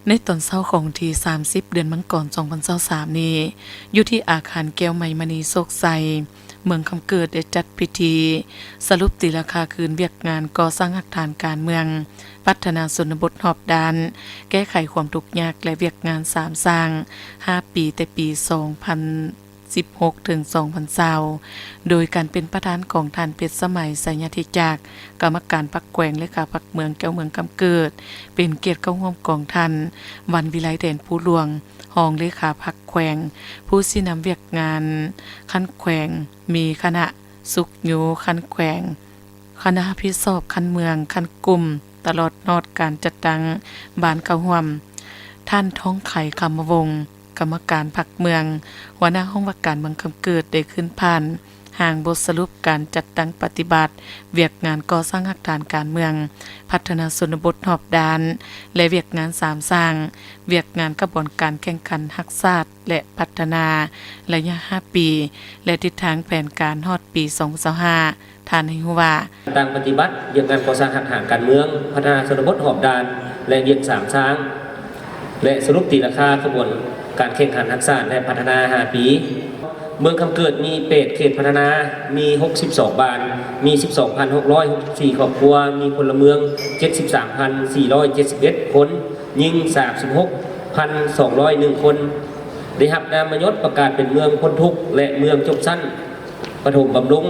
ໃນຕອນເຊົ້າຂອງວັນທີສາມສິບ ເດືອນມັງກອນ ສອງພັນຊາວສາມນີ້ ຢູ່ທີ່ອາຄານແກ້ວໄມ້ມະນີໂຊກໄຊ ເມືອງຄຳເກີດ ໄດ້ຈັດພິທີສະຫຼຸບຕີລາຄາຄືນວຽກງານກໍ່ສ້າງຮາກຖານການເມືອງ, ພັດທະນາຊົນນະບົດຮອບດ້ານ, ແກ້ໄຂຄວາມທຸກຍາກ ແລະ ວຽກງານສາມສ້າງຫ້າປີ ແຕ່ປີສອງພັນສິບຫົກ ເຖິງ ສອງພັນຊາວ ໂດຍການເປັນປະທານຂອງທ່ານ ເພັດສະໄໝ ໄຊຍະທິຈັກ ກຳມະການພັກແຂວງ, ເລຂາພັກເມືອງ, ເຈົ້າເມືອງຄຳເກີດ, ເປັນກຽດເຂົ້າຮ່ວມຂອງທ່ານ ວັນວິໄລ ແດນພູຫຼວງ ຮອງເລຂາພັກແຂວງ, ຜູ້ຊີ້ນຳວຽກງານຂັ້ນແຂວງ, ມີຄະນະສຸກໂຍຂັ້ນແຂວງ, ຄະນະຮັບຜິດຊອບຂັ້ນເມືອງ, ຂັ້ນກຸ່ມ, ຕະຫຼອດຮອດການຈັດຕັ້ງບ້ານເຂົ້າຮ່ວມ, ທ່ານ ທອງໄຂ ຄຳມະວົງ ກຳມະການພັກເມືອງ, ຫົວໜ້າຫ້ອງວ່າການເມືອງຄຳເກີດ ໄດ້ຂຶ້ນຜ່ານຮ່າງບົດສະຫຼຸບການຈັດຕັ້ງປະຕິບັດວຽກງານກໍ່ສ້າງຮາກຖານການເມືອງ, ພັດທະນາຊົນນະບົດຮອບດ້ານ ແລະ ວຽກງານສາມສ້າງ, ວຽກງານຂະບວນການແຂ່ງຂັນຮັກຊາດ ແລະ ພັດທະນາໄລຍະຫ້າປີ ແລະ ທິດທາງແຜນການຮອດປີສອງພັນຊາວຫ້າ ທ່ານໃຫ້ຮູ້ວ່າ ຕັ້ງປະຕິບັດວຽກງານກໍ່ສ້າງຮາກຖານການເມືອງ, ພັດທະນາຊົນນະບົດຮອບດ້ານ ແລະ ວຽກສາມສ້າງ ແລະ ສະຫຼຸບຕີລາຄາຂະບວນການແຂ່ງຂັນຮັກຊາດ ແລະ ພັດທະນາຫ້າປີ. ເມືອງຄຳເກີດມີແປດເຂດພັດທະນາ, ມີຫົກສິບສອງບ້ານ, ມີສິບສອງພັນຫົກຮ້ອຍຫົກສິບສີ່ຄອບຄົວ, ມີພົນລະເມືອງເຈັດສິບສາມພັນສີ່ຮ້ອຍເຈັດສິບເອັດຄົນ, ຍິງສາມສິບຫົກພັນສອງຮ້ອຍໜຶ່ງຄົນ, ໄດ້ຮັບນາມມະຍົດປະກາດເປັນເມືອງພົ້ນທຸກ ແລະ ເມືອງຈົບຊັ້ນປະຖົມບຳລຸງ,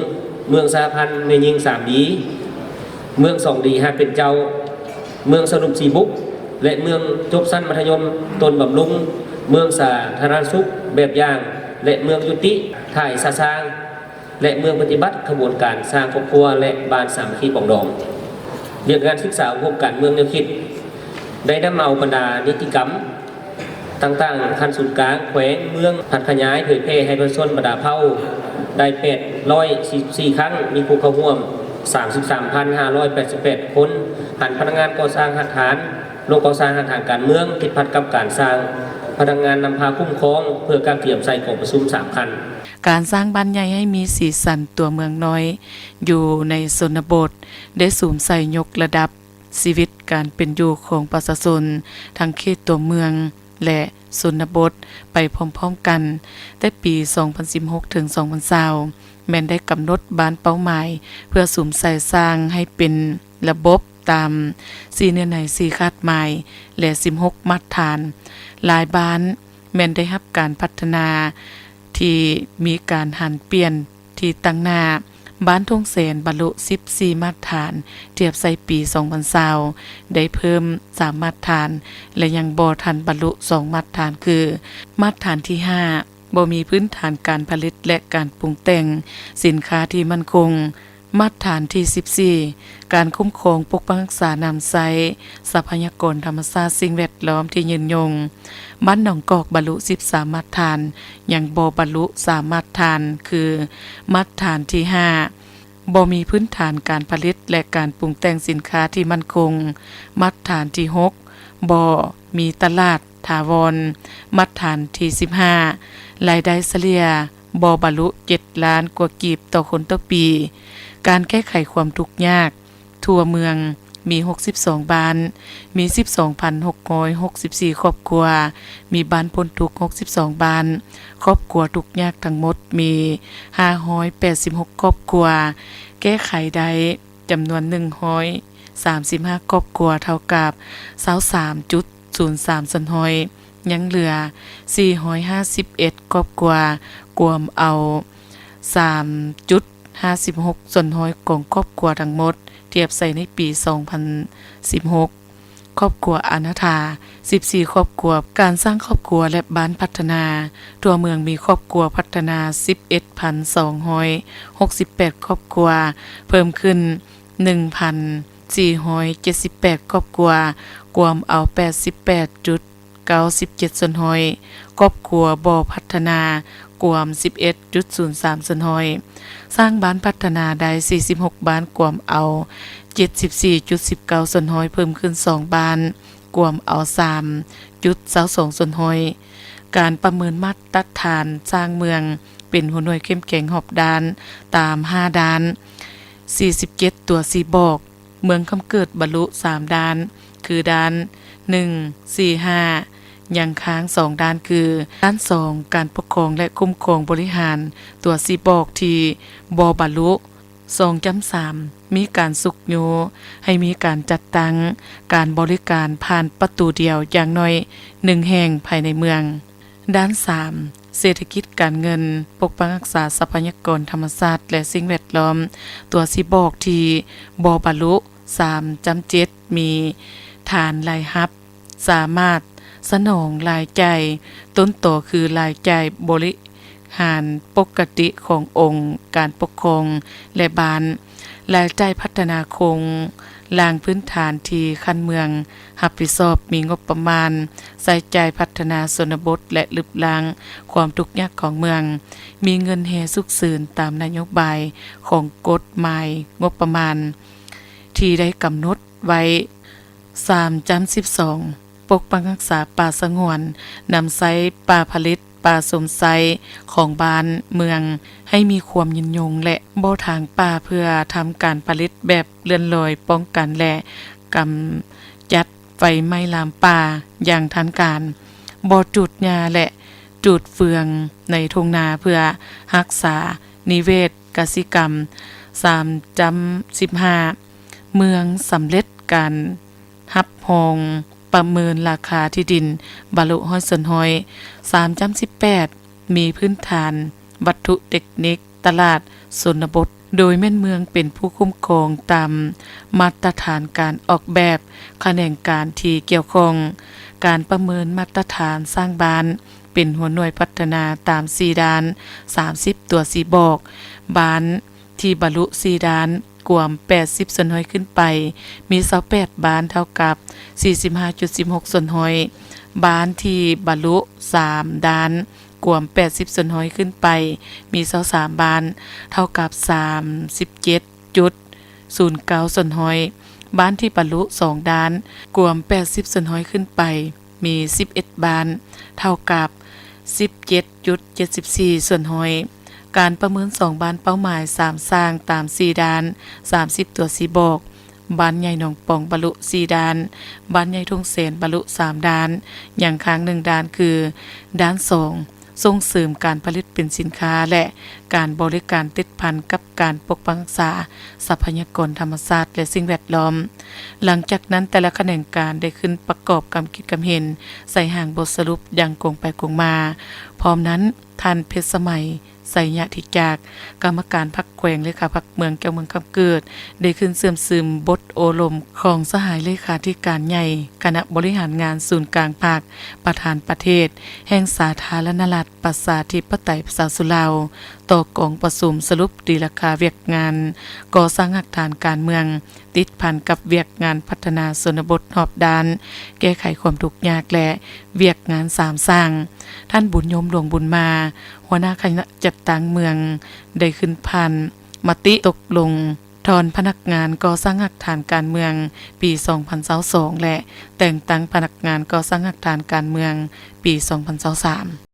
ເມືອງສະຫະພັນແມ່ຍິງສາມດີ, ເມືອງສອງດີຫາກເປັນເຈົ້າ, ເມືອງສະໜຸມສີບຸກ ແລະ ເມືອງຈົບຊັ້ນມັດທະຍົມຕົ້ນບຳລຸງ, ເມືອງສາທາລະນະສຸກແບບຢ່າງ ແລະ ເມືອງຍຸຕິຖ່າຍສະສ້າງ ແລະ ເມືອງປະຕິບັດຂະບວນການສ້າງຄອບຄົວ ແລະ ບ້ານສາມັກຄີປອງດອງ. ວຽກງານສຶກສາອົບຮົມການເມືອງແນວຄິດ ໄດ້ນຳເອົາບັນດານິຕິກຳຕ່າງໆ ຂັ້ນສູນກາງ, ແຂວງ, ເມືອງ, ຜັນຂະຫຍາຍເຜີຍແຜ່ໃຫ້ປະຊາຊົນບັນດາເຜົ່າໄດ້ແປດຮ້ອຍສີ່ສິບສີ່ຄັ້ງ, ມີຜູ້ເຂົ້າຮ່ວມສາມສິບສາມພັນຫ້າຮ້ອຍແປດສິບແປດຄົນ, ຫັນພະນັກງານກໍ່ສ້າງຮາກຖານ, ລົງກໍ່ສ້າງຮາກຖານການເມືອງ, ຕິດພັນກັບການສ້າງພະນັກງານນຳພາຄຸ້ມຄອງ ເພື່ອກະກຽມໃສ່ກອງປະຊຸມສາມຂັ້ນ. ການສ້າງບ້ານໃຫຍ່ໃຫ້ມີສີສັນຕົວເມືອງນ້ອຍຢູ່ໃນຊົນນະບົດ ໄດ້ສຸມໃສ່ຍົກລະດັບຊີວິດການເປັນຢູ່ຂອງປະຊາຊົນທັງເຂດຕົວເມືອງ ແລະ ຊົນນະບົດໄປພ້ອມໆກັນ. ແຕ່ປີສອງພັນສິບຫົກ ເຖິງ ສອງພັນຊາວ ແມ່ນໄດ້ກຳນົດບ້ານເປົ້າໝາຍ ເພື່ອສຸມໃສ່ສ້າງໃຫ້ເປັນລະບົບຕາມສີ່ເນື້ອໃນ, ສີ່ຄາດໝາຍ ແລະ ສິບຫົກມາດຖານ. ຫຼາຍບ້ານ ແມ່ນໄດ້ຮັບການພັດທະນາທີ່ມີການຫັນປ່ຽນທີ່ຕັ້ງໜ້າ. ບ້ານທົ່ງແສນບັນລຸສິບສີ່ມາດຖານ, ທຽບໃສ່ປີສອງພັນຊາວ ໄດ້ເພີ່ມສາມມາດຖານ ແລະ ຍັງບໍ່ທັນບັນລຸສອງມາດຖານ ຄື ມາດຖານທີຫ້າ ບໍ່ມີພື້ນຖານການຜະລິດ ແລະ ການປຸງແຕ່ງສິນຄ້າທີ່ໝັ້ນຄົງ. ມາດຖານທີສິບສີ່ ການຄຸ້ມຄອງປົກປັກຮັກສານ້ຳໃຊ້, ຊັບພະຍາກອນທຳມະຊາດ, ສິ່ງແວດລ້ອມທີ່ຍືນຍົງ. ບ້ານໜອງກອກບັນລຸສິບສາມມາດຖານ, ຍັງບໍ່ບັນລຸສາມມາດຖານ ຄື ມາດຖານທີຫ້າ ບໍ່ມີພື້ນຖານການຜະລິດ ແລະ ການປຸງແຕ່ງສິນຄ້າທີ່ໝັ້ນຄົງ. ມາດຖານທີຫົກ ບໍ່ມີຕະຫຼາດຖາວອນ. ມາດຖານທີສິບຫ້າ ລາຍໄດ້ສະເລ່ຍບໍ່ບັນລຸເຈັດລ້ານກວ່າກີບຕໍ່ຄົນຕໍ່ປີ. ການແກ້ໄຂຄວາມທຸກຍາກ ທົ່ວເມືອງມີຫົກສິບສອງບ້ານ, ມີສິບສອງພັນຫົກຮ້ອຍຫົກສິບສີ່ຄອບຄົວ, ມີບ້ານພົ້ນທຸກຫົກສິບສອງບ້ານ, ຄອບຄົວທຸກຍາກທັງໝົດມີຫ້າຮ້ອຍແປດສິບຫົກຄອບຄົວ, ແກ້ໄຂໄດ້ ຈຳນວນໜຶ່ງຮ້ອຍສາມສິບຫ້າຄອບຄົວ ເທົ່າກັບຊາວສາມຈຸດສູນສາມສ່ວນຮ້ອຍ, ຍັງເຫຼືອສີ່ຮ້ອຍຫ້າສິບເອັດຄອບຄົວ, ກວມເອົາສາມຈຸດຫ້າສິບຫົກສ່ວນຮ້ອຍຂອງຄອບຄົວທັງໝົດ ທຽບໃສ່ໃນປີສອງພັນສິບຫົກ. ຄອບຄົວອະນາຖາ ສິບສີ່ຄອບຄົວ. ການສ້າງຄອບຄົວ ແລະ ບ້ານພັດທະນາ. ທົ່ວເມືອງມີຄອບຄົວພັດທະນາສິບເອັດພັນສອງຮ້ອຍຫົກສິບແປດຄອບຄົວ, ເພີ່ມຂຶ້ນໜຶ່ງພັນສີ່ຮ້ອຍເຈັດສິບແປດຄອບຄົວ, ກວມເອົາແປດສິບແປດຈຸດເກົ້າສິບເຈັດສ່ວນຮ້ອຍ. ຄອບຄົວບໍ່ພັດທະນາ ກວມສິບເອັດຈຸດສູນສາມສ່ວນຮ້ອຍ. ສ້າງບ້ານພັດທະນາໄດ້ສີ່ສິບຫົກບ້ານ, ກວມເອົາເຈັດສິບສີ່ຈຸດສິບເກົ້າສ່ວນຮ້ອຍ, ເພີ່ມຂຶ້ນສອງບ້ານ, ກວມເອົາສາມຈຸດຊາວສອງສ່ວນຮ້ອຍ. ການປະເມີນມາດຕະຖານສ້າງເມືອງເປັນຫົວໜ່ວຍເຂັ້ມແຂງຮອບດ້ານຕາມຫ້າດ້ານ ສີ່ສິບເຈັດຕົວຊີ້ບອກ. ເມືອງຄຳເກີດບັນລຸສາມດ້ານ ຄືດ້ານ ໜຶ່ງ ສີ່ ຫ້າ ຍັງຄ້າງສອງດ້ານຄື ດ້ານສອງ ການປົກຄອງ ແລະ ຄຸ້ມຄອງບໍລິຫານ ຕົວຊີ້ບອກທີ່ບໍ່ບັນລຸ ສອງຈ້ຳສາມ ມີການຊຸກຍູ້ໃຫ້ມີການຈັດຕັ້ງການບໍລິການຜ່ານປະຕູດຽວຢ່າງໜ້ອຍໜຶ່ງແຫ່ງພາຍໃນເມືອງ. ດ້ານສາມ ເສດຖະກິດການເງິນ, ປົກປັກຮັກສາຊັບພະຍາກອນທຳມະຊາດ ແລະ ສິ່ງແວດລ້ອມ ຕົວຊີ້ບອກທີ່ບໍ່ບັນລຸ ສາມຈ້ຳເຈັດ ມີຖານລາຍຮັບ ສາມາດສະໜອງລາຍຈ່າຍຕົ້ນຕໍ ຄືລາຍຈ່າຍບໍລິຫານປົກກະຕິຂອງອົງການປົກຄອງ ແລະ ບ້ານ, ລາຍຈ່າຍພັດທະນາໂຄງລ່າງພື້ນຖານທີ່ຂັ້ນເມືອງຮັບຜິດຊອບ, ມີງົບປະມານໃຊ້ຈ່າຍພັດທະນາຊົນນະບົດ ແລະ ລຶບລ້າງຄວາມທຸກຍາກຂອງເມືອງ, ມີເງິນແຮ່ສຸກເສີນຕາມນະໂຍບາຍຂອງກົດໝາຍງົບປະມານທີ່ໄດ້ກຳນົດໄວ້. ສາມຈ້ຳສິບສອງ ປົກປັກຮັກສາປ່າສະຫງວນ, ນຳໃຊ້ປ່າຜະລິດ, ປ່າຊົມໃຊ້ຂອງບ້ານເມືອງໃຫ້ມີຄວາມຍືນຍົງ ແລະ ບໍ່ຖາງປ່າເພື່ອທຳການຜະລິດແບບເລື່ອນລອຍ, ປ້ອງກັນ ແລະ ກຳຈັດໄຟໄໝ້ລາມປ່າຢ່າງທັນການ, ບໍ່ຈູດຫຍ້າ ແລະ ຈູດເຟືອງໃນທົ່ງນາເພື່ອຮັກສານິເວດກະສິກຳ. ສາມຈ້ຳສິບຫ້າ ເມືອງສຳເລັດການ ຮັບຮອງປະເມີນລາຄາທີ່ດິນບັນລຸຮ້ອຍສ່ວນຮ້ອຍ. ສາມຈ້ຳສິບແປດ ມີພື້ນຖານວັດຖຸເຕັກນິກຕະຫຼາດຊົນນະບົດ, ໂດຍແມ່ນເມືອງເປັນຜູ້ຄຸ້ມຄອງຕາມມາດຕະຖານການອອກແບບຂະແໜງການທີ່ກ່ຽວຂ້ອງ. ການປະເມີນມາດຕະຖານສ້າງບ້ານເປັນຫົວໜ່ວຍພັດທະນາຕາມສີ່ດ້ານ, ສາມສິບຕົວຊີ້ບອກ, ບ້ານ ທີ່ບັນລຸສີ່ດ້ານ ກວມແປດສິບສ່ວນຮ້ອຍຂຶ້ນໄປ ມີຊາວແປດບ້ານ ເທົ່າກັບສີ່ສິບຫ້າຈຸດສິບຫົກສ່ວນຮ້ອຍ, ບ້ານທີ່ບັນລຸສາມດ້ານ ກວມແປດສິບສ່ວນຮ້ອຍຂຶ້ນໄປ ມີຊາວສາມບ້ານ ເທົ່າກັບສາມສິບເຈັດຈຸດສູນເກົ້າສ່ວນຮ້ອຍ, ບ້ານທີ່ບັນລຸສອງດ້ານ ກວມແປດສິບສ່ວນຮ້ອຍຂຶ້ນໄປ ມີສິບເອັດບ້ານ ເທົ່າກັບສິບເຈັດຈຸດເຈັດສິບສີ່ສ່ວນຮ້ອຍ. ການປະເມີນສອງບ້ານເປົ້າໝາຍ ສາມສ້າງຕາມສີ່ດ້ານ ສາມສິບຕົວຊີ້ບອກ, ບ້ານໃຫຍ່ໜອງປອງບັນລຸສີ່ດ້ານ, ບ້ານໃຫຍ່ທົ່ງແສນບັນລຸສາມດ້ານ, ຍັງຄ້າງໜຶ່ງດ້ານ ຄື ດ້ານສອງ ສົ່ງເສີມການຜະລິດເປັນສິນຄ້າ ແລະ ການບໍລິການຕິດພັນກັບການປົກປັກຮັກສາຊັບພະຍາກອນທຳມະຊາດ ແລະ ສິ່ງແວດລ້ອມ. ຫຼັງຈາກນັ້ນ ແຕ່ລະຂະແໜງການໄດ້ຂຶ້ນປະກອບຄຳຄິດຄຳເຫັນໃສ່ຮ່າງບົດສະຫຼຸບຢ່າງກົງໄປກົງມາ. ພ້ອມນັ້ນ ທ່ານ ເພັດສະໄໝ ໄຊຍະທິຈາກ ກຳມະການພັກແຂວງ ເລຂາພັກເມືອງ ເຈົ້າເມືອງຄຳເກີດ ໄດ້ຂຶ້ນເຊື່ອມຊຶມບົດໂອ້ລົມຂອງສະຫາຍເລຂາທິການໃຫຍ່ຄະນະບໍລິຫານງານສູນກາງພັກ ປະທານປະເທດແຫ່ງສາທາລະນະລັດ ປະຊາທິປະໄຕປະຊາຊົນລາວ ຕໍ່ກອງປະຊຸມສະຫຼຸບຕີລາຄາວຽກງານກໍ່ສ້າງຮາກຖານການເມືອງ ຕິດພັນກັບວຽກງານພັດທະນາຊົນນະບົດຮອບດ້ານ, ແກ້ໄຂຄວາມທຸກຍາກ ແລະ ວຽກງານສາມສ້າງ. ທ່ານ ບຸນຍົມ ຫຼວງບຸນມາ, ຫົວໜ້າຄະນະຈັດຕັ້ງເມືອງ ໄດ້ຂຶ້ນຜ່ານມະຕິຕົກລົງ ຖອນພະນັກງານກໍ່ສ້າງຮາກຖານການເມືອງປີສອງພັນຊາວສອງ ແລະ ແຕ່ງຕັ້ງພະນັກງານກໍ່ສ້າງຮາກຖານການເມືອງປີສອງພັນຊາວສາມ.